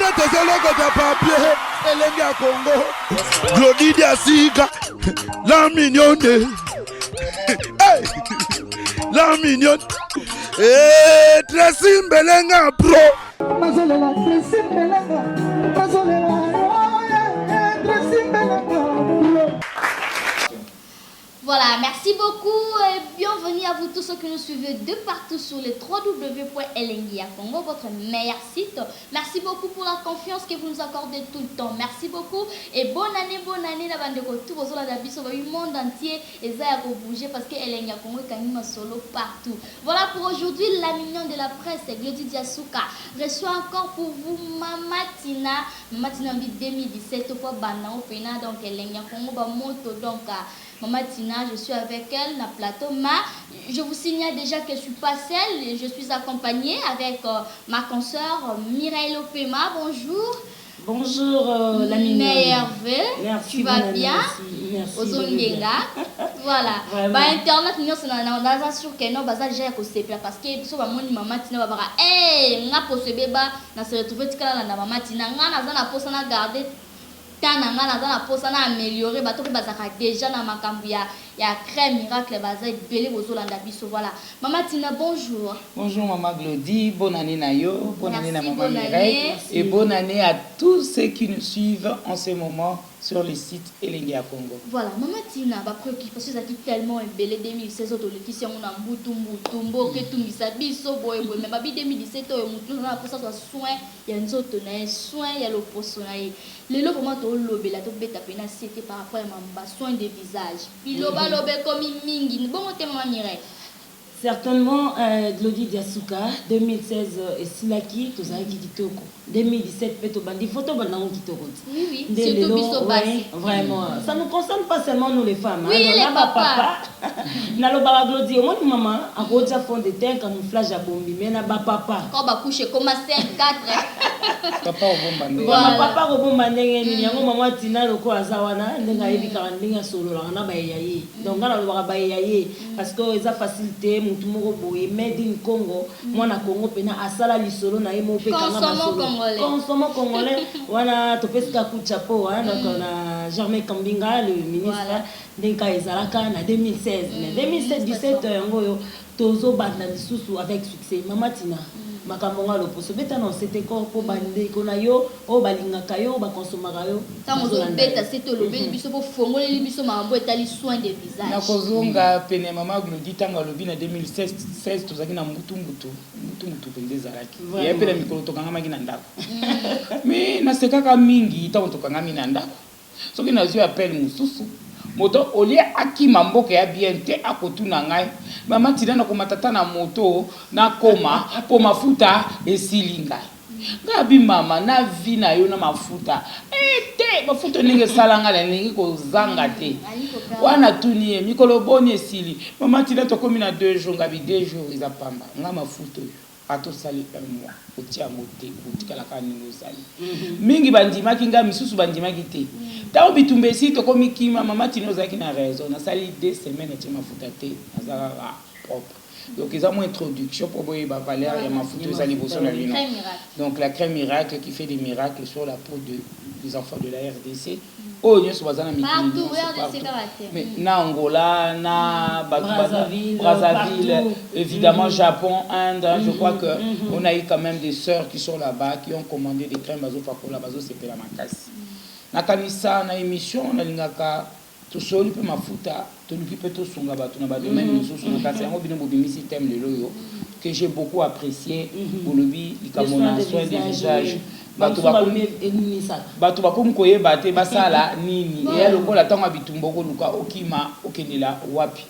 Wana tozolokota papier Elengi ya Congo. Glody Diasika, la mignonne. Hey! La mignonne. Hey, Tracy Mbelenga pro. Nazolela Tracy Mbelenga, nazolela oh, yeah, yeah, Tracy Mbelenga pro. Voilà, merci beaucoup et bienvenue à vous tous ceux qui nous suivez de partout sur le www.elengiyacongo, votre meilleur site. Merci beaucoup pour la confiance que vous nous accordez tout le temps. Merci beaucoup et bonne année, bonne année na bandeko tout bozolanda biso ba monde entier eza ya ko bouger parce que Elengi ya Congo ekangi masolo partout. Voilà pour aujourd'hui la mignonne de la presse Glody Diasuka reçoit encore pour vous Mama Tina, Mama Tina 2017 fois banda opena donc Elengi ya Congo ba moto donc Maman Tina, je suis avec elle na plateau ma je vous signale déjà que je suis pas seule, je suis accompagnée avec euh, ma consoeur Mireille Lopema. Bonjour. Bonjour euh, la mignonne. Meilleurs vœux. Merci. Tu vas bien? Merci. Ozongenga. Voilà. Ba internet nyonso na na naza sûr que non baza déjà ya kosepela parce que biso bamoni mama Tina babaka eh nga poso ebeba na se retrouver tikala na mama Tina nga naza na posa na garder temps na nga naza na posa na ameliorer bato pe bazalaka dejà na makambo ya ya crème miracle baza ebele bozolanda biso voilà mama Tina bonjour. Bonjour maman Glody, bonne année na yo, bonne année na Merci, maman bonne Mireille année. et bonne année à tous ceux qui nous suivent en ce moment sur le site Elengi ya Congo. Voilà maman Tina ba preoccupations ezalaki tellement ebele 2016 oyo tolekisi yango na mbutu mbutu mboka etungisa biso boye boye mais babi 2017 oyo mutu nionso aza na posa azwa soin ya nzoto na ye soin ya loposo na ye lelo vraiment tolobela tobeta pena sete par rapport ya ba soin de visage biloba loba ekomi mingi bongo te maman Mireille. Certainement euh, Glody Diasuka 2016 esilaki tozalaki kitoko 2017 pe tobandi faut tobanda yango kitoko ti Oui, oui, nde surtout lelo biso ouais, basi. vraiment ça nous concerne pas seulement nous les femmes Oui, hein, les na ba papas. papa nalobaka Glody omoni mama akotia fond de teint camouflage abombi mais na ba papa Quand ba couche ekoma 5 4. Papa obomba ndenge Mama Voilà. papa akobomba ndenge nini yango mama Tina lokola aza wana ndenge ayebi kaka ndenge asololaka na baye ya ye donc nga nalobaka baye ya ye parce que eza facile te mutu moko boye made in Congo mwana Congo pena asala lisolo na ye moko pe kanga Consommons masolo congolais. consommons congolais wana topesi ka coup de chapeau hein, donc na Germain Kambinga le ministre Voilà. ndenge kaka ezalaka na 2016 mais 2017 ministre 17 yango oyo tozobanda lisusu avec succès mama Tina makambo ngo ya loposo beta na nsete ko mpo bandeko na yo oyo balingaka yo bakonsomaka yo Ntango bazolanda ozobeta yo. sete olobeli biso mpo fongoleli biso makambo etali soin de visage. Nakozonga pene ya mama Glody ntango alobi na 2016 tozalaki na mbutu mbutu mbutu mbutu mpenza ezalaki ye mpe na mikolo tokangamaki na ndako mais nasekaka mingi ntango tokangami na ndako soki nazwi appel mosusu moto olie akima mboka ya bien te akotuna ngai mama Tina nakomata ta na moto nakoma mpo mafuta esili ngai ngai abi mama na vi na yo na mafuta e te mafuta ndenge esala ngai nalingi kozanga te wana tuni ye mikolo boni esili mama Tina tokomi na 2 jours ngabi 2 jours eza pamba nga mafuta oyo ata osali un mois otia yango te otikala kaka ndenge ozali mingi bandimaki ngai misusu bandimaki te ntango bitumba esili tokomi kima mama Tina ozalaki na raison nasali 2 semaines atie mafuta te naza kaka propre donc eza mwa introduction mpo boyeba valeur ya mafuta eza liboso na bino. Crème miracle. Donc la crème miracle qui fait des miracles sur la peau des enfants de la RDC oyo nyonso baza na mikili Partout, nyonso, RDC partout. kaka te. Mais na Angola na bato baza- Brazzaville, Brazzaville partout. évidemment Japon Inde hein, je crois que on a eu quand même des sœurs qui sont là-bas qui ont commandé des crèmes bazopakola bazosepela makasi nakanisa na émission nalingaka tosoli mpe mafuta toluki mpe tosunga bato na badomaine mosusu na kasi yango bino bobimisi thème lelo oyo que j'ai beaucoup apprécié bolobi likambo na soin de visage oui. bato Bamosusu bakomi balobi enunisaka bato bakomi koyeba te basala nini eya lokola ntango ya bitumba okoluka okima okendela wapi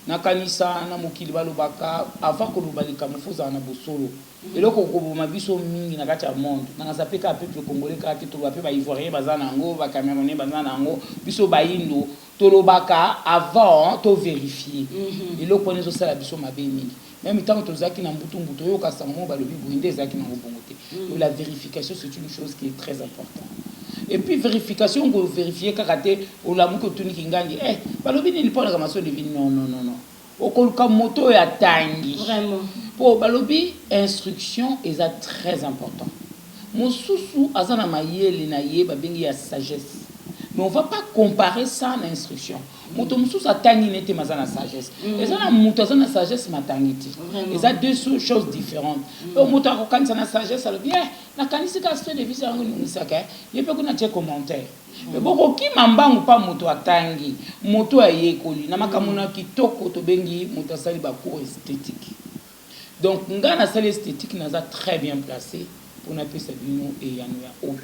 nakanisa na mokili balobaka avant koloba likambo fo ozala na bosolo eloko koboma biso mingi na kati ya monde nangasa mpe kaka peuple congolais kaka te toloba mpe baivoirien baza na yango bacamerounais baza na yango biso bayindo tolobaka avant tovérifie eloko wana ezosala biso mabe mingi même ntango tozalaki na mbutu mbutu oyoka sango moko balobi boye nde ezalaki nango bongo te. Donc la vérification, c'est une chose qui est très importante. Et puis vérification kovérifie kaka te olamuki otuniki ngangi eh balobi nini mpo na maso devi non non non non okoluka moto oyo atangi Vraiment. mpo balobi instruction eza très important. Mosusu aza na mayele na ye babengi ya sagesse. Mais on va pas comparer ça na instruction. Moto mosusu atangi ne te mais aza na sagesse. Eza na moto aza na sagesse mais atangi te. Eza deux choses différentes. Donc moto akokanisa na sagesse alobi eh nakanisi kaka soin de vie yango enungisaka eh. Ye mpe kuna atie commentaire. Mais bokokima mbangu pa moto atangi, moto ayekoli na makambo na kitoko tobengi moto asali ba cours esthétique. Donc nga nasali esthétique naza très bien placé mpo napesa bino eyano ya oyo.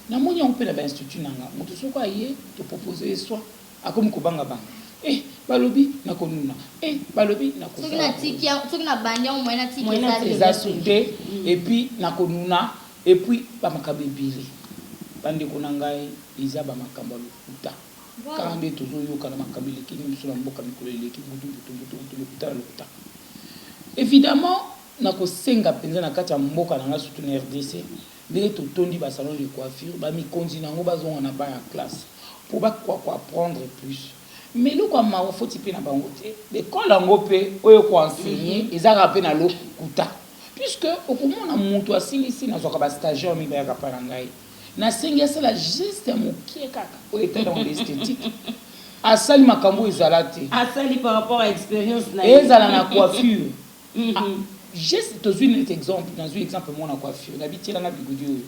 Namoni yango mpe na ba institut na nga. Moto soko aye to propose ye soin akomi kobanga banga. Eh balobi nakonuna, eh balobi nakosala. Soki nabandi yango moyen natika eza te. Eza su te et puis nakonuna et puis ba makambo ebele. Bandeko na ngai eza ba makambo ya lokuta. Kaka nde tozoyoka na makambo eleki biso na mboka mikolo eleki butu butu butu butu lokuta na lokuta. Évidemment nakosenga mpenza na kati ya mboka na ngai surtout na RDC ndenge totondi ba salon de coiffure ba mikonzi na yango bazonga na banc ya classe mpo bakoka ko apprendre plus. Mais eloko ya mawa foti mpe na bango te, l'école yango mpe oyo ko enseigner eza kaka mpe na lokuta. Puisque okomona moto asilisi, nazwaka ba stagiaire mingi bayaka mpa na ngai, nasengi asala geste ya mokie kaka oyo etali yango esthétique, asali makambo oyo ezala te. Asali par rapport à expérience na ye. Ezala na coiffure. Ah, geste tozwi neti exemple, nazwi exemple moko na coiffure, nabi tielanga bigudi oyo.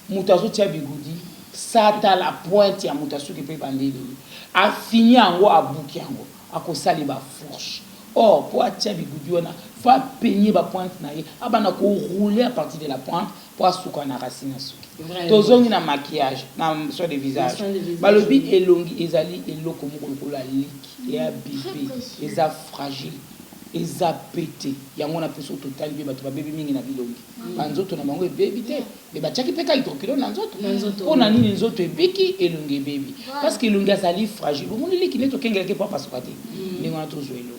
Moto azotia bigudi, sata la pointe ya moto asuki mpe ebandi eleli. Afini yango, abuki yango, akosala ba fourche. Or, po atia bigudi wana, faut apeigner ba pointe na ye, abanda ko rouler à partir de la pointe po asuka na racine ya suki. Tozongi na maquillage, na soin de visage. Balobi elongi ezali eloko moko lokola liki, eya bebe, eza fragile, eza pete. Yango na mpe soki totali mpe bato babebi mingi na bilongi. Ba nzoto na bango ebebi te, mais batiaki mpe ka hydroquinone na nzoto. Mpo na nini nzoto ebiki, elongi ebebi? Parce que elongi azali fragile. Bomoni liki nde tokengelaki mpo apasuka te. Ndenge wana tozwa elongi.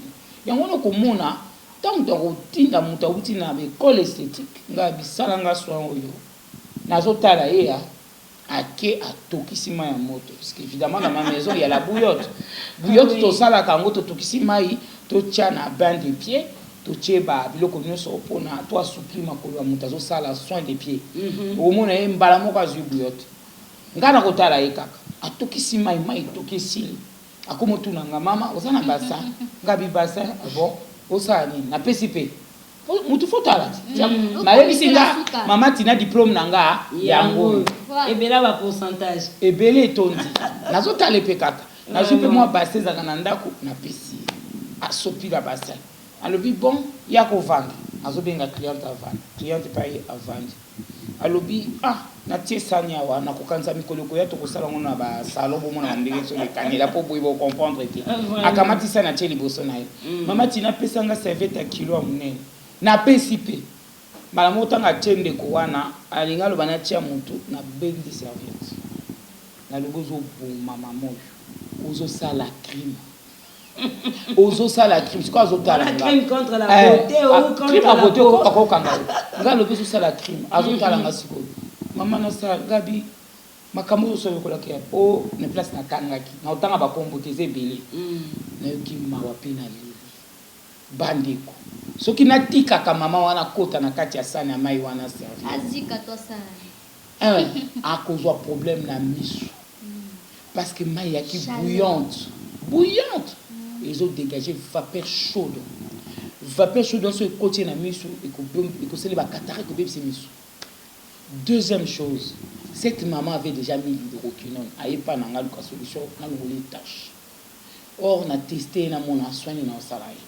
Yango wana okomona ntango moto akotinda moto awuti na école esthétique, ngai bisala nga soin oyo, nazotala ye ya ake atokisi mai ya moto parce que évidemment dans ma maison il y a la bouillotte. Bouillotte tosalaka yango, totokisi mai totia na bain de pied, totie ba biloko nyonso mpona to assouplir makolo ya moto azosala soin de pied. Okomona ye mbala moko azwi bouillotte, ngai nakotala ye kaka atokisi mai, mai etoki esili, akomi otuna nga mama oza na bassin? Nga bi bassin, ah bon, osala nini? Napesi mpe mutu fo tala ti nayebisi nga mama tina diplôme na nga yango ebele ba pourcentage ebele etondi, nazotala mpe kaka nazwi mpe mwa bassin ezalaka na ndako, napesi ye asopi na bassin, alobi bon ya kovanda, azobenga cliente avanda, cliente mpe aye avandi, alobi ah natie sani awa, nakokanisa mikolo ekoya tokosala yango na basalon, bomona ndenge soki ekanela mpo boye bocomprendre te. Akamati sani atie liboso na ye, mama tina apesanga serviette ya kilo ya monene, napesi mpe mbala moko ntango atie ndeko wana alingi aloba natia motu, nabendi serviette, nalobi ozoboma mama oyo, ozosala crime, ozosala crime. Sikoyo azotala crime ya beauté, akokanga yo. Nga alobi ozosala crime, azotala nga sikoyo mama nasala gabi makambo oyo osoyokolaki ya po na place natangaki na otanga bakombo te eza ebele. Nayoki mawa mpe naleli bandeko. Soki natikaka mama wana kota na kati ya sani ya mai wana serviette, azika to asala akozwa problème na miso parce que mai eyaki bouillante bouillante, ezodégage vapeur chaude, vapeur chaude nyonso ekoti na miso, ekosali bacataracte, ekobebisa miso. Deuxième chose, cette maman avait déjà mis l'hydroquinone, aye pa na nga luka solution nalongoli tache. Or na teste ye, namona soin nini naosala ye.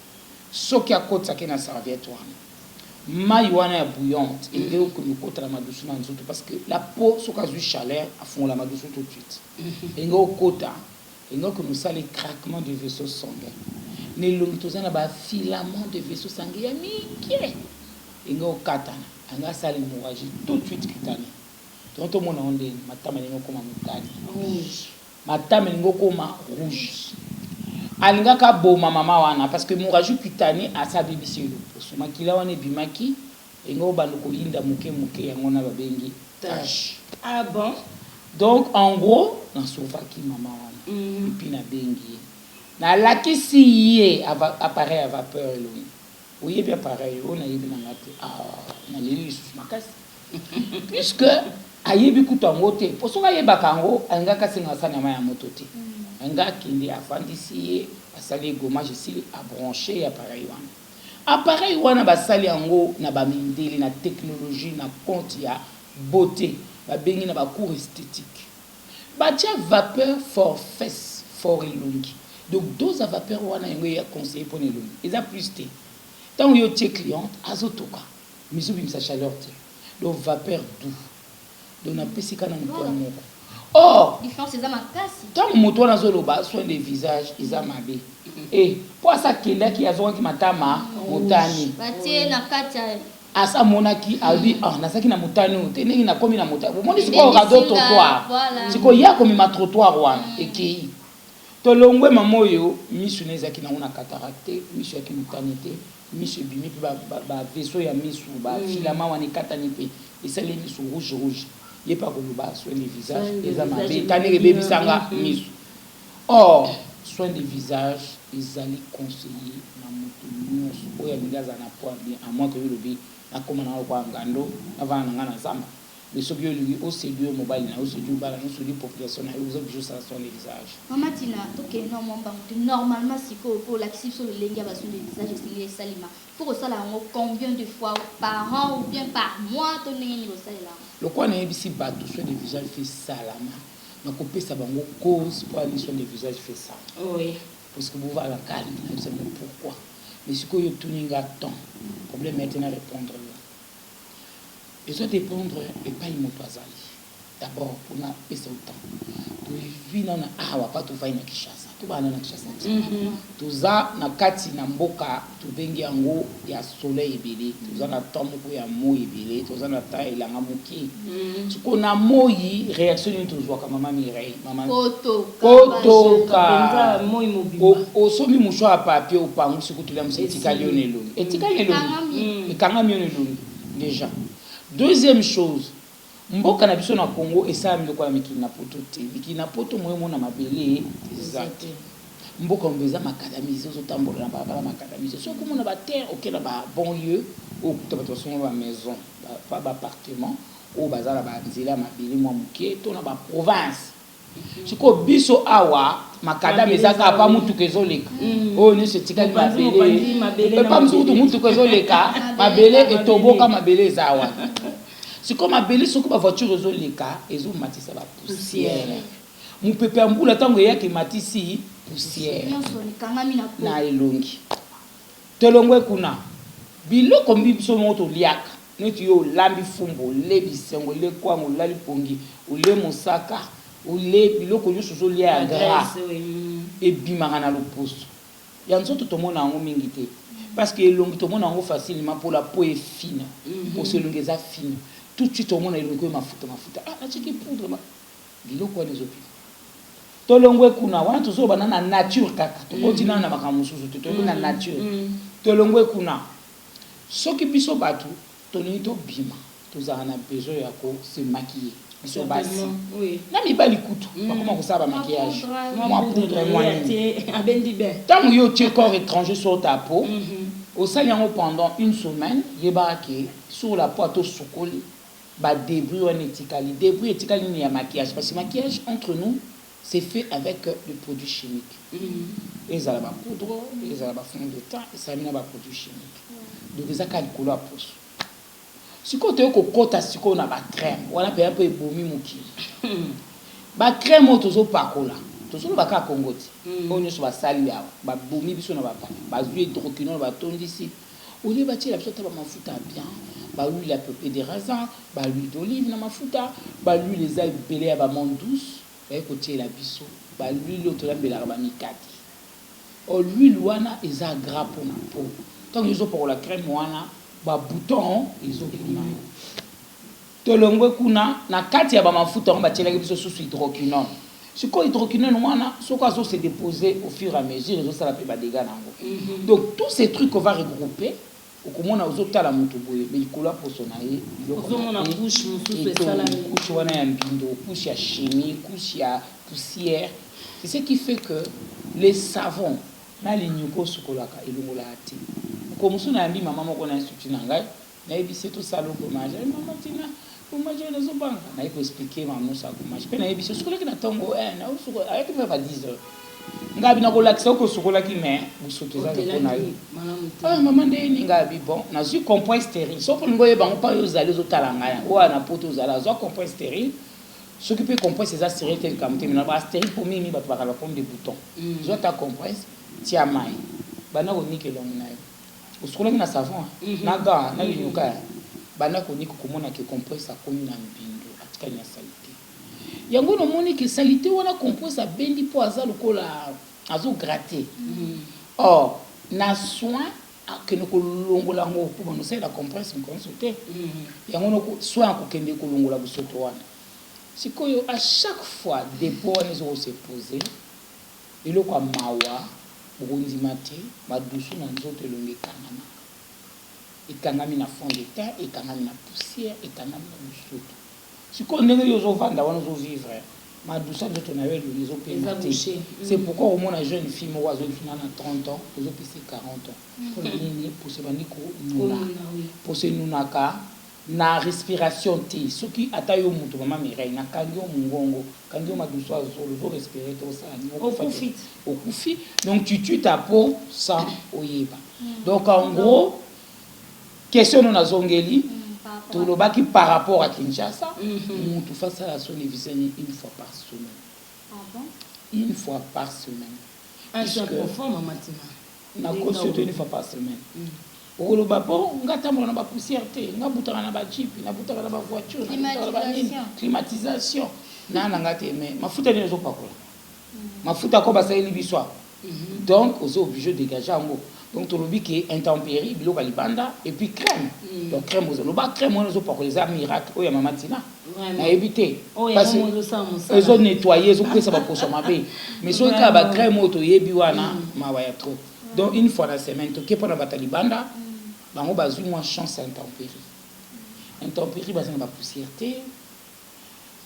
Soki akotisaki na serviette wana mai wana ya bouillante, elingi okende okota na madusu na nzoto, parce que la peau soki azwi chaleur afungola madusu tout de suite, elingi okota, elingi okende osala craquement de vaisseau sanguin na elongi. Toza na bafilament de vaisseau sanguin ya mike, elingi okatana, anga asala hémorragie tout de suite cutanée. Donc tomona ngo ndeni matama elingi okoma motane, matama elingi okoma rouge, alingaka aboma mama wana parce que hémorragie cutanée asa abebisi ye loposo, makila wana ebimaki, elingi obanda koyinda moke moke, yango wana babengi tache. Ah bon. Donc en gros nasauvaki mama wana. Et puis nabengi ye, nalakisi ye appareil à vapeur elongi. Oyebi appareil oyo? Nayebi nanga te. Ah, naleli lisusu makasi. Puisque ayebi kutu yango te, po soki ayebaka yango alingaki asenga sani ya mayi ya moto te. Alingaki akende afandisi ye, asali ye gommage esili, a brancher ye appareil wana. Appareil wana basali yango na ba mindele na technologie na compte ya beaute, babengi na ba cours esthetique. Batia vapeur for face, for elongi. Donc dose ya vapeur wana yango eya conseiller pona elongi. Eza plus te. Tango yo otie cliente azo toka mais ezo bimisa chaleur te. Donc vapeur doux. Donc na pesi ka nanu point moko. Or Difference eza makasi. Tango moto wana azo loba soin de visage eza mabe. Eh po asi akendaki azongaki matama motane. Batie na kati ya. Asi amonaki alobi ah nazalaki na motane oyo te ndenge nakomi na motane omoni sikoyo rado trottoir sikoyo ye akomema trottoir wana ekeyi tolongwe mama oyo misu na ezalaki nango na cataracte te misu eyaki motane te misu ebimi mpe ba vaisseau ya misu ba filament wana ekatani mpe esali ye misu rouge rouge ye mpe akoloba soin de visage eza mabe ta ndenge ebebisa nga misu Or soin de visage ezali conseille na mutu nionso oyo alingi azala na peau ya bien à moins que yo olobi nakoma nanga lokola ngando navanda na nga na zamba mais soki yo olingi o seduire mobali nayo o seduire bana nayo o seduire population nayo oza oblige osala soin de visage. Maman Tina, tokende nao mwa mbangu te, normalement sikoyo po olakisi biso lolenge ya ba soin de visage esengeli esalema, faut kosala yango combien de fois par an ou bien par mois to ndenge nini kosalela yango? Lokola nayebisi batu soin de visage faut esalama Nako pesa bango cause po ani soin de visage fait ça. Oui. Parce que bovala calme na yebisa bino pourquoi. Mais sikoyo yo otuni nga temps. Problème ya te na repondre yo. Ezo dependre epayi moto azali. D'abord pona pesa yo temps. Tovi nanu awa pa tovandi na Kinshasa. Tobanda na Kinshasa te. Toza na kati na mboka tobengi yango ya soleil ebele. Toza na temps moko ya moyi ebele. Toza na temps ya elanga moke. Sikoyo na moyi reaction nini tozwaka mama Mireille? Mama Kotoka. Kotoka. Osombi mouchoir ya papier opangusi kutu lia mosusu etikali yo na elongi. Etikali na elongi. Ekangami yo na elongi dejà. Deuxième chose, Mboka na biso na Congo esalami lokola mikili na poto te. Mikili na poto moyen omona mabele eza te. Mboka mobimba eza macadamise, ozo tambola na balabala macadamise. Soki okomona ba terre oke na ba banlieue okuta bato basomba ba maison, ba ba appartement oyo baza na ba nzela ya mabele mwa moke to na ba province. Sikoyo biso awa macadam eza kaka pa mutuka ezoleka oyo nyonso etikali mabele pa mosusu kutu mutuka ezoleka mabele etoboka mabele eza wana. Sikoyo mabele soki ba voiture ezoleka ezomatisa ba poussière, mopepe ya mbula ntango eyaka ematisi poussière na elongi. Tolongwe kuna biloko biso moko toliaka Neti yo olambi fumbu, ole bisengo, ole kwanga, olali pongi, ole mosaka, ole biloko nionso ozo lia ya gras ebimaka na loposo ya nzoto tomona yango mingi te parce que elongi tomona yango facilement po la peau est fine, poso elongi eza fine tout de suite omona elongi ekomi mafuta mafuta ah natiaki poudre ma biloko wana ezo bima. Tolongwe kuna wana tozoloba na na nature kaka tokoti nanu na makambo mosusu te toyebi na nature tolongwe kuna. Soki biso batu tolingi tobima tozalaka na besoin ya ko se maquiller biso basi na mibali kutu bakoma kosala ba maquillage mua poudre mua nini tango yo otie corps etranger sur ta peau osali yango pendant une semaine yebaka ke sur la peau ata osukoli ba debris wana etikali debris etikali nini ya maquillage parce que maquillage entre nous C'est fait avec des produits chimiques. Ezala ba poudre, ezala ba fond de teint, esalami na ba produits chimiques. Donc eza kaka likolo ya poso. Sikoyo toye kokota sikoyo na ba crème wana mpenza mpo ebomi mokili. Ba crème oyo tozopakola, tozoloba kaka Congo te. Oyo nyonso basali awa, babomi biso na bapaya, bazwi hydroquinone batondisi. Au lieu batiela biso ata ba mafuta ya bien, ba huile ya pepe de raisin, ba huile d'olive na mafuta, ba huile eza ebele ya ba amande douce, baye kotiela biso ba huile oyo tolambelaka ba mikate. Or l'huile wana eza gras pona peau. Tango yo ozopakola crème wana, ba boutons ezobima yo. Tolongwe kuna, na kati ya ba mafuta yango batielaki biso susu hydroquinone. Sikoyo hydroquinone wana soki azo se deposer au fur et à mesure ezo sala pe ba degats na yango. Donc tous ces trucs qu'on va regrouper, okomona ozo tala mutu boye mais likolo ya poso na ye biloko Ozomona mabe couche mosusu etondi, esalami. couche wana ya mbindo, couche ya chimie, couche ya poussière. C'est ce qui fait que les savons na linyuka osukolaka elongolaka te. Mokolo mosusu nayambi mama moko na institut na ngai. Nayebisi ye tosala gommage. Ayi mama Tina, gommage oyo nazobanga. Naye ko expliquer makambo nyonso ya gommage. Mpe nayebisi ye osukolaki na ntongo eh, na osuko ayaki mpe ba 10 heures. Ngai abi nakolakisa yo ke osukolaki mais bosoto eza lopo na yo. Ah mama ndenge nini? Ngai abi bon, nazwi compresse stérile. Soki olingi oyeba yango mpa yo ozali ozotala ngai oyo na poto ozali azwa compresse stérile. Soki mpe compresse eza stérile te likambo te, mais nalobaka stérile mpo mingi mingi bato bakala ba problème de bouton. Zwa ata compresse, tia mayi, banda konika elongi na yo. Osukolaki na savon na gant na linuka banda konika okomona ke compresse akomi na mbindo atikali na salite. Yango namoni ke salite wana compresse abendi mpo aza lokola azo gratter. Or na soin akende kolongola yango mpo bando osalela compresse mikolo nyonso te. Yango soin akokende kolongola bosoto wana. Sikoyo à chaque fois depot wana ezo ko se poser. Eloko ya mawa bokondima te madusu na nzoto elongi ekangamaka ekangami na fond de teint ekangami na poussière ekangami na busoto sikoyo ndenge yo ozo vanda wana ozo vivre madusu ya nzoto nayo elongi ezo pema te c'est pourquoi okomona jeune fille moko azo biso na 30 ans ozo pesa ye 40 ans pona nini poso ebandi konuna poso enunaka Na respiration te soki ata yo mutu mama Mireille na kangi yo mungongo kangi yo madusu ya zolo ozo respirer te osala nini okufa te okufi donc tu tues ta peau sans oyeba donc en gros question no nazongeli tolobaki par rapport à Kinshasa mutu fa sala soin de visage une fois par semaine une fois par semaine puisque nakosi yo te une fois par semaine Okoloba po nga tambola na ba poussière te, nga butaka na ba jeep, na butaka na ba voiture, na butaka na ba nini, climatisation. Na na nga te mais mafuta nini ozo pakola? Mafuta ko basaleli biso awa. Donc ozo oblige o degager yango. Donc tolobi ke intemperie, biloko ya libanda et puis crème. Donc crème ozo loba crème wana ozo pakola eza miracle oyo ya mama Tina. Nayebi te. Parce que ezo nettoyer, ezo pesa ba poso mabe. Mais soki kaka ba crème oyo toyebi wana mawa ya trop. Donc une fois na semaine toke pona bato ya libanda bango bazui mua chance ya intemperie. Intemperie baza na ba poussière te,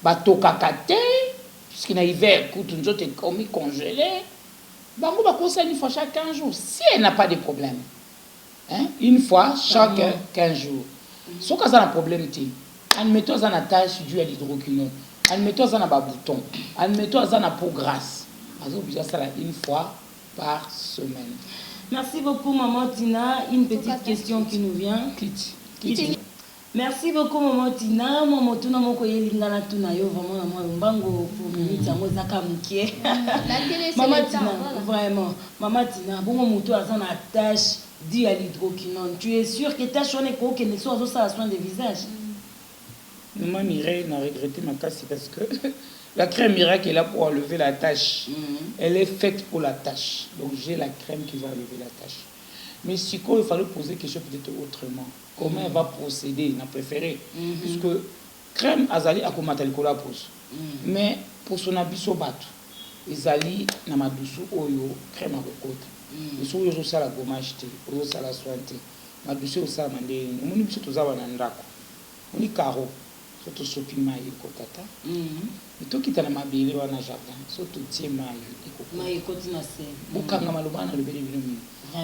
batokaka te puisque na hiver kutu nzoto ekomi congele. Bango bakosala une fois chaque 15 jours si elle n'a pas de problème hein, une fois chaque 15 jours. Soki aza na problème te, admettons aza na tache due à l'hydroquinone, admettons aza na ba boutons, admettons aza na peau grasse, aza oblige asala une fois par semaine. Merci beaucoup maman Tina, une petite question qui nous vient. Kiti. Kiti. Merci beaucoup maman Tina, mwa motuna moko eyeli nga natuna yo vraiment na mwa lombango pour minute yango eza ka mokie. Maman Tina, vraiment, maman Tina, bongo moto aza na tache due à l'hydroquinone, tu es sûr que tache wana ekokende soki azosala soin de visage? Maman Mireille na regrette makasi parce que la crème miracle est là pour enlever la tache. Elle est faite pour la tache. Donc j'ai la crème qui va enlever la tache. Mais sikoyo il fallait poser question peut-être autrement. Comment elle va procéder na préféré puisque crème azali akomata likolo ya poso. Mais poso na biso batu ezali na madusu oyo crème akokota. Mais soki ozosala gommage te, ozosala soin te, madusu ekosalama ndenge nini? Omoni biso toza wana ndako. Omoni carreau soki tosopi mayi ekota ta mais tokita na mabele wana jardin soki totie mayi ekokota bokanga maloba wana nalobeli bino mingi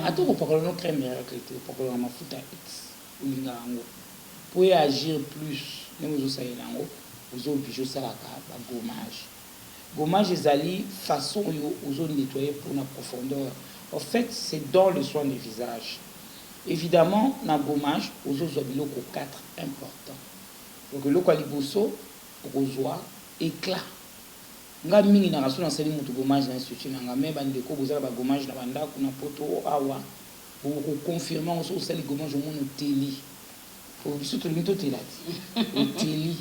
ata okopakola no crème miracle te opakolaka mafuta x olingaka yango po e agir plus ndenge ozosalela yango oza oblige osalaka ba gommage gommage ezali façon oyo ozo nettoyer peau na profondeur en fait c'est dans le soin de visage Evidemment na gommage ozo zua biloko 4 important donc eloko ya liboso okozua eclat nga mingi naka soki nasali mutu gommage na institut na nga mais ba ndeko boza na ba gommage na ba ndaku na poto awa boko confirme yango soki osali gommage omoni oteli po biso tolingi totela te oteli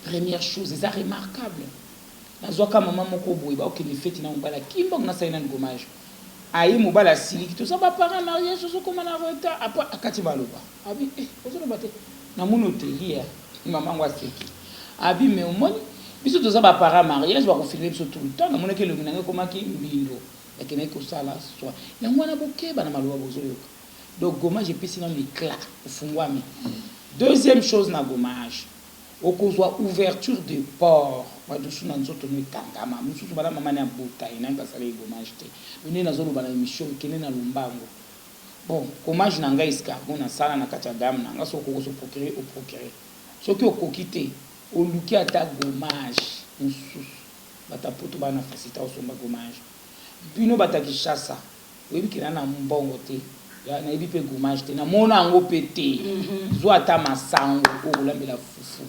première chose eza remarquable nazwaka mama moko boye bakokende feti na mobali akimbangu nasali nanu gommage Aye mobali asiliki toza ba parents mariage tozo koma na retard après akati maloba abi eh ozo loba te na moni oteli eh maman ngo aseki abi mais omoni biso toza ba parents mariage bako filmer biso tout le temps na monaki elongi na nga ekomaki mbindo nakendaki kosala soin yango wana bokeba na maloba bozoyoka donc gommage epesi nanu eclat ofungwami deuxième chose na gommage Okozwa ouverture de pore madusu na nzoto no ekangama mususu banda mama ne abota ye nanu basala ye gommage te donc nde nazo loba na emission kende na lombango. Bon, gommage na ngai escargot nasala na kati ya gamme na ngai, soki okoki ozo procurer, o procurer. Soki okoki te, oluki ata gommage mosusu. Bato ya poto baa na facilite ya kosomba gommage. Bino bato ya Kinshasa, oyebi ke na na mbongo te, nayebi pe gommage te, namona yango pe te. Zwa ata masango oyo okolambela fufu,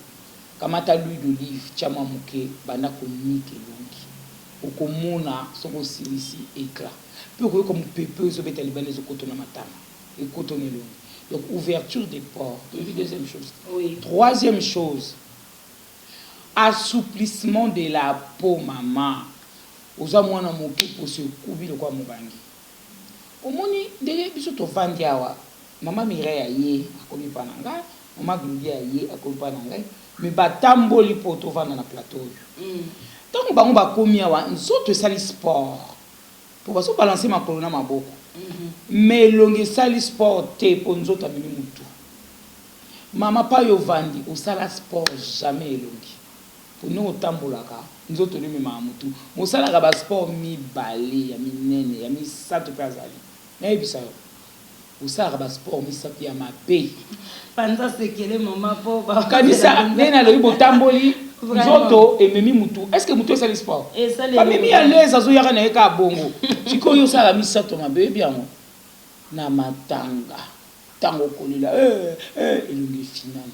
kamata l'huile d'olive, tia mwa moke, banda konika elongi. Okomona soki osilisi eclat. Pe okoyoka mopepe oyo ezobeta libanda ezokoto na matama, ekoto na elongi. Donc ouverture des pores, toyebi deuxième chose te. Oui. Troisième chose, assouplissement de la peau mama. Oza mwana moke poso ekubi lokola mobange. Omoni ndenge biso tovandi awa, mama Mireille aye akomi epa na nga, mama Glodie aye akomi epa na ngai, mais batamboli po tovanda na plateau oyo. Tango bango bakomi awa, nzoto esali sport po bazo balancer makolo na maboko, mais elongi esali sport te po nzoto amemi mutu. Mama pa yo ovandi osala sport jamais elongi po ndenge otambolaka nzoto no ememaka mutu mosalaka ba sport mibale ya minene ya misato pe azali nayebisa yo osalaka ba sport misato ya mabe. Panza sekele mama po ba Kanisa ndenge nalobi botamboli nzoto ememi mutu est ce que mutu esali sport? Bamemi à l'aise azoyaka naye kaka bongo sikoyo yo osalaka misato ya mabe oyebi yango na matanga Tango okolela eh eh elongi efinani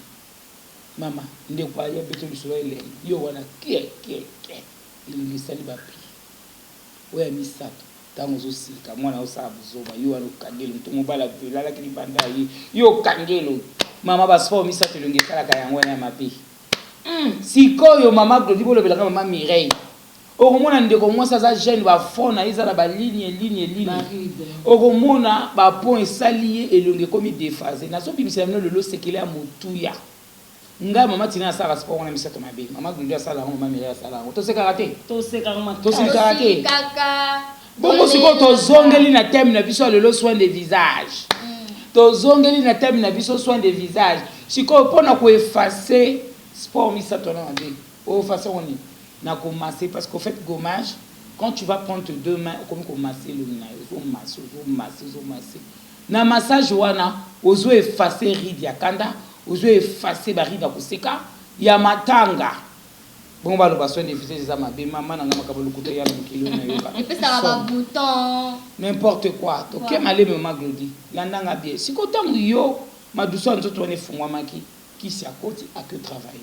mama ndeko aye abeti yo lisolo ya elengi yo wana kie kie kie elongi esali ba plis oyo ya misato tango ozosilika mwana azosala buzoba yo wana okangi elongi to mobali alalaki libanda aye yo okangi elongi mama ba sport misato elongi esalaka yango wana ya mabe sikoyo mama Glody bolobela nga mama Mireille Okomona ndeko mwasi aza jeune ba front na ye eza na ba ligne ligne ligne okomona ba pont esali ye elongi ekomi dephase nazo bimisela bino lelo sekele ya motuya ngai mama tina asalaka sport wana misato mabe mama Glody asala yango mama Mireille asala yango tosekaka te Tosekaka te bongo sikoyo tozongeli na thème na biso ya lelo soin de visage tozongeli na thème na biso soin de visage sikoyo pona ko effacer sport misato wana mabe o effacer yango nini Na ko masser parce qu'au fait gommage quand tu vas prendre tes deux mains okomi ko masser elongi na yo ozo masser ozo masser ozo masser na massage wana ozo effacer ride ya kanda ozo effacer ba ride ya koseka ya matanga bongo baloba soin de visage eza mabe mama na nga makambo lokuta eya na mokili oyo nayoka Epesaka ba somo boutons. n'importe quoi toke Voilà. malemi mama Glody landa nga bien sikoyo tango yo madusu ya nzoto wana efungwamaki kisi akoti ake travailler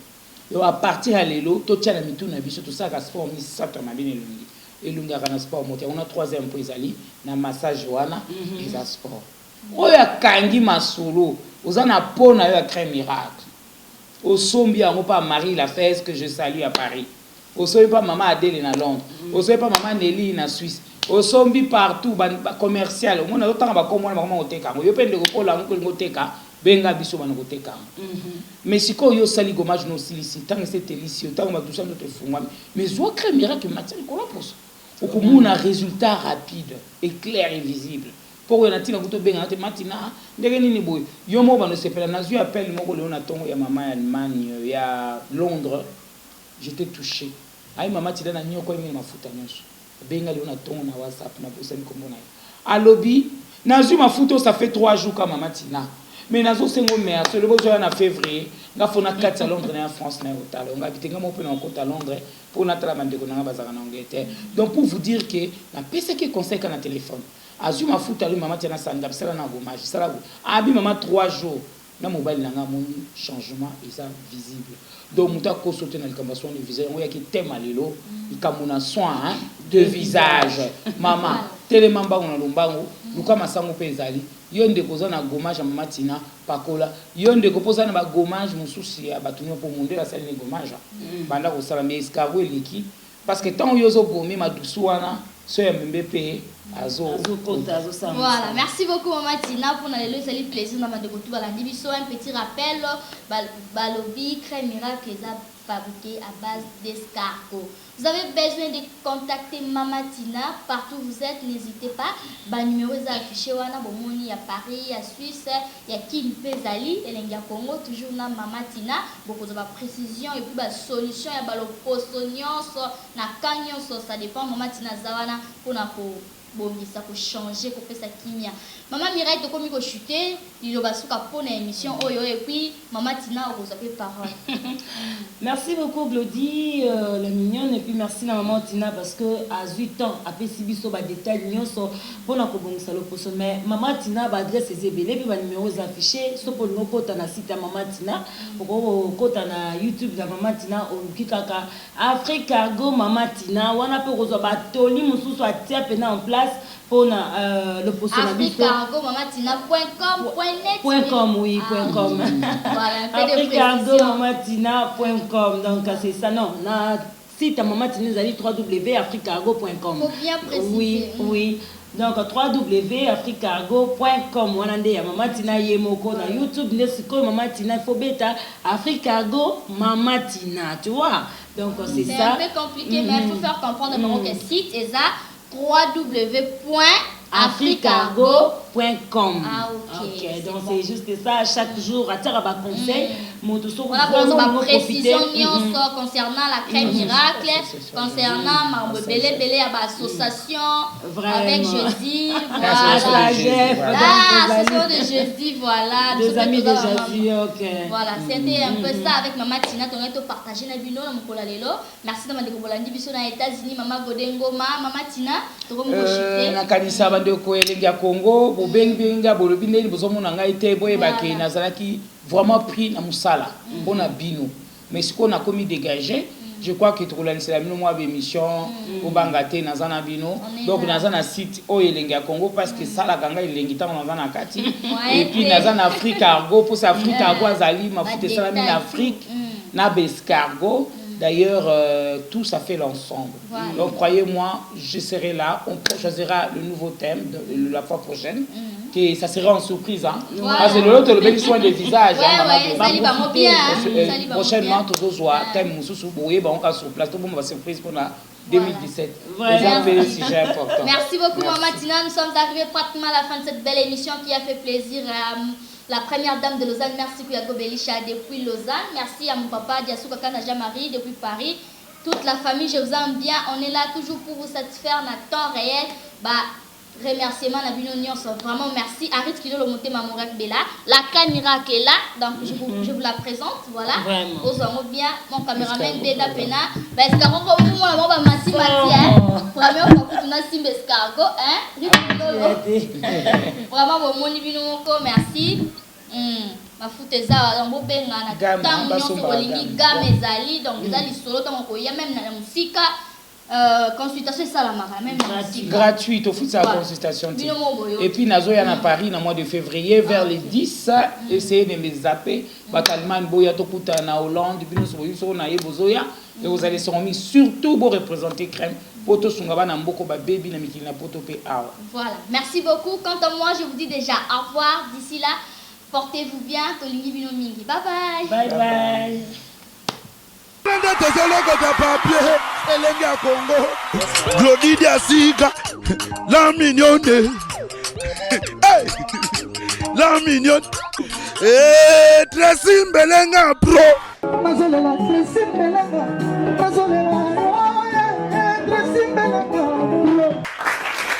Donc à partir ya lelo totia na mitu na biso tosalaka sport misato ya mabe na elongi. Elongi ezalaka na sport moko te. Yango na troisième point ezali na massage wana eza sport. Oyo akangi masolo oza na peau na yo ya crème miracle osombi yango pa Marie Lafez que je salue à Paris osombi pa mama Adele na Londres osombi pa mama Nelly na Suisse osombi partout ba, ba commercial omoni nazotanga bakombo wana bakoma koteka yango yo mpe ndeko mpo olamuki olingi oteka benga biso bana koteka yango Mais sikoyo yo osali gommage no osilisi tango esi etelisi yo tango ba douceur nzoto efungwami mais zua crème miracle matia likolo ya poso okomona resultat rapide et clair et visible po oyo na tina kutu obenga nga te ma tina ndenge nini boye yo moko banda osepela nazui appel moko lelo na tongo ya mama ya Allemagne ya Londres j'etais touche ayi mama tina na niokoli mingi na mafuta nionso Abengi nga lelo na tongo na WhatsApp na bosani kombo na ye alobi nazui mafuta oyo ça fait 3 jours ka mama Tina mais nazo senga yo merci olobi ozo ya na fevrier nga faut na katisa Londres naya France nayo kotala yo nga bi te nga moko pe nako kota Londres po natala ba ndeko nanga bazalaka na Angleterre donc pour vous dire que na pesaki ye conseil ka na telephone azui mafuta alobi mama Tina sala sala na gommage sala abi mama 3 jours Na mobali na nga amoni changement eza visible donc mutu akoso te na likambo ya soin de visage yango eyaki thème ya lelo likambo na soin de visage mama telema mbangu na lombangu luka masangu pe ezali yo ndeko oza na gommage ya mama Tina pakola yo ndeko pe oza na ba gommage mosusu ya batu nionso po mundele asali ne gommage banda kosala mais escargot eleki Parce que tango yo ozo gommer madusu wana soyi ya mbembe pe azo kota. Voilà, merci beaucoup maman Tina pour na lelo ezali plaisir na bandeko tout balandi biso un petit rappel balobi crème miracle eza fabriqué à base d'escargot. Vous avez besoin de contacter maman Tina partout où vous êtes, n'hésitez pas. Ba numéro eza affiché wana bomoni ya Paris, ya Suisse, ya Kin pe ezali elengi ya Congo toujours na mama Tina bokozwa ba precision et puis ba solution ya ba loposo nionso na cas nionso ça depend mama Tina aza wana pona ko. Kobongisa, ko changer, kopesa kimia. Maman Mireille tokomi ko chuter, liloba suka po na emission oyo et puis maman Tina okozwa pe parole. Merci beaucoup Glody la mignonne et puis merci na maman Tina parce que azui temps apesi biso ba details nionso pona kobongisa loposo mais maman Tina ba adresse eza ebele pe ba numero eza affiche soki olingi okota na site ya maman Tina okoki kokota na YouTube ya maman Tina oluki kaka Afrique cargo maman Tina wana pe okozwa ba toli mususu atia pena en place pona loposo na biso. Afrique cargo maman Tina point com point net point com oui point com voilà un peu de Afrique cargo précision maman Tina point com donc c'est ça non na site ya maman Tina ezali www.africargo.com Faut bien préciser. Oui oui donc www.africargo.com wana nde ya maman Tina ye moko na YouTube nde sikoyo maman Tina il faut beta Afrique Cargo maman Tina tu vois donc c'est C'est ça un peu compliqué mais il faut faire comprendre bango que site eza www.africargo.com Ah ok, ok donc c'est bon. c'est juste ça chaque jour atiaka ba conseil moto soki Voilà pour vraiment ba olingi précision profiter nyonso concernant la crème miracle, concernant mambo ebele ebele ya ba association avec Vraiment. Jésus, L'association voilà. de Jésus, voilà. Ah, donc, association ezali de Jésus, voilà. des Biso amis pe de toza ba Jésus ok Voilà, c'était un peu ça avec Mama Tina, tongai to partager na bino na mokolo ya lelo. Merci na bandeko bolandi biso na États-Unis, Mama Gode Ngoma, Mama Tina, tokomi Euh, kochute. nakanisa bandeko elengi ya congo bobengi nga bolobi ndeni bozomona ngai te boyeba ke Voilà. nazalaki vraiment pris na mosala mpona bino mais sikoyo nakomi dégagé je crois que tokolandisela bino mwa bémission bobanga te naza na bino On est donc là. naza na site oyo elengi ya congo parce que esalaka ngai elengi ntango naza na kati Ouais, et puis te. naza na afrique cargo mposa afrique cargo azali mafuta Ba esalami na détails, afrique tout. Mm. na bescargo d'ailleurs tout ça fait l'ensemble. Voilà. Donc croyez-moi, je serai là, on choisira le nouveau thème de la fois prochaine, que ça sera en surprise hein. Voilà. Parce que l'autre le bel soin de visage Ouais, hein, maman ouais, Glory. ezali bango bien, hein. Ezali bango Prochainement bien. tozozwa thème mosusu boyeba ngo kaka sur place tobomba ba surprise mpona 2017. Voilà. Eza mpe sujet important. Merci beaucoup, Merci. Maman Tina. Nous sommes arrivés pratiquement à la fin de cette belle émission qui a fait plaisir à la première dame de Lausanne. Merci Kouyago Belisha depuis Lausanne. Merci à mon papa Diassou Kakana Jean-Marie depuis Paris. Toute la famille, je vous aime bien. On est là toujours pour vous satisfaire dans temps réel. Bah, remerciement na bino nyonso. Vraiment, merci. Arit Kilo le monté Mamourek Bella. La caméra qui est là. Donc, je vous la présente. Voilà. Vraiment. Ozwango bien. Mon caméraman Escargot, Deda voilà. Pena. Bah, escargot, comme moi, moi, bah, Mati, Mati, hein. Première fois que tu n'as simbe escargot, hein. Rite Kilolo. Vraiment, bomoni bino moko, merci. Mafuta eza donc bobenga na Gamme, ntango nyonso basombaka bolingi gamme. gamme ezali donc eza lisolo ntango koya même na mosika consultation esalamaka même na mosika. Gratuit tofutisa Voilà. consultation te. Bino moko boyo. Et puis nazoya na Paris na mois de février vers les 10, essayez de me zapper bato Allemagne boya tokutana na Hollande bino so boyi soko na ye bozoya ekozala esengo mingi surtout boreprésente crème po tosunga bana mboka babebi na mikili na poto mpe awa. Voilà, merci beaucoup. Quant à moi, je vous dis déjà au revoir. D'ici là, portez-vous bien. Tolingi bino mingi. Bye bye. Bye bye. Nde tozolokota papier elengi ya Congo Glodi Diasika la mignonne hey! La mignonne hey, Tracy Mbelenga pro Nazolela Tracy Mbelenga.